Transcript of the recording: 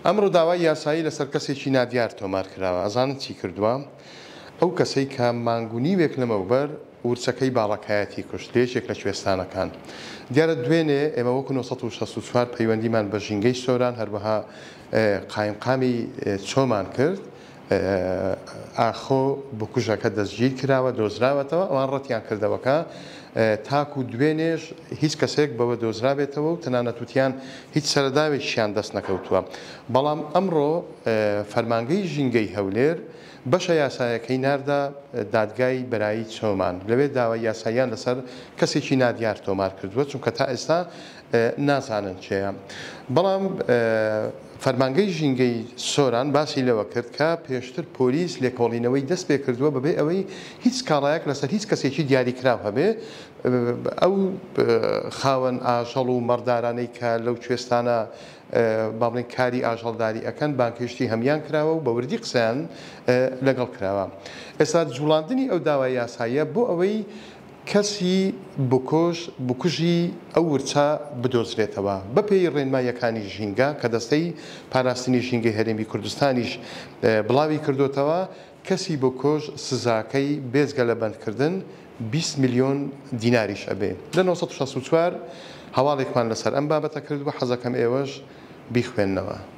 ئەمڕۆ داوای یاسایی لەسەر کەسێکی نادیار تۆمار کراوە، ئەزانن چی کردووە؟ ئەو کەسەی کە مانگ و نیوێک لەمەوبەر ورچەکەی باڵەکایەتی کوشت لە یەکێک لە کوێستانەکان. دیارە دوێنێ ئێمە وەکو 964 پەیوەندیمان بە ژینگەی سۆران هەروەها قایمقامی چۆمان کرد، ئاخۆ بکوژەکە دەستگیر کراوە، دۆزراوەتەوە؟ ئەوان ڕەتیان کردەوە کە تاکو دوێنێش هیچ کەسێک بەوە دۆزرابێتەوە و تەنانەت وتیان هیچ سەرەداوێکیشیان دەست نەکەوتووە. بەڵام ئەمڕۆ فەرمانگەی ژینگەی هەولێر بەشە یاسایەکەی ناردە دادگای بەرایی چۆمان، لەوێ داوای یاساییان لەسەر کەسێکی نادیار تۆمار کردووە، چونکە تا ئێستا نازانن کێیە. بەڵام فەرمانگەی ژینگەی سۆران باسی لەوە کرد کە پێشتر پۆلیس لێکۆڵینەوەی دەست پێ کردووە بەبێ ئەوەی هیچ سکاڵایەک لەسەر هیچ کەسێکی دیاریکراو هەبێ، ئەو خاوەن ئاژەڵ و مەڕدارانەی کە لەو کوێستانە با بڵێین کاری ئاژەڵداری ئەکەن بانگهێشتی هەموان کراوە و بە وردی قسەیان لەگەڵ کراوە. ئێستا جوڵاندنی ئەو داوا یاساییە بۆ ئەوەی کەسی بکوژ بکوژی ئەو ورچە بدۆزرێتەوە. بەپێی ڕێنماییەکانی ژینگە کە دەستەی پاراستنی ژینگەی هەرێمی کوردستانیش بڵاوی کردۆتەوە، کەسی بکوژ سزاکەی بێجگە لە بەندکردن 20 ملیۆن دیناریش ئەبێ. لە 964 هەواڵێکمان لەسەر ئەم بابەتە کردووە، حەزەکەم ئێوەش بیخوێننەوە.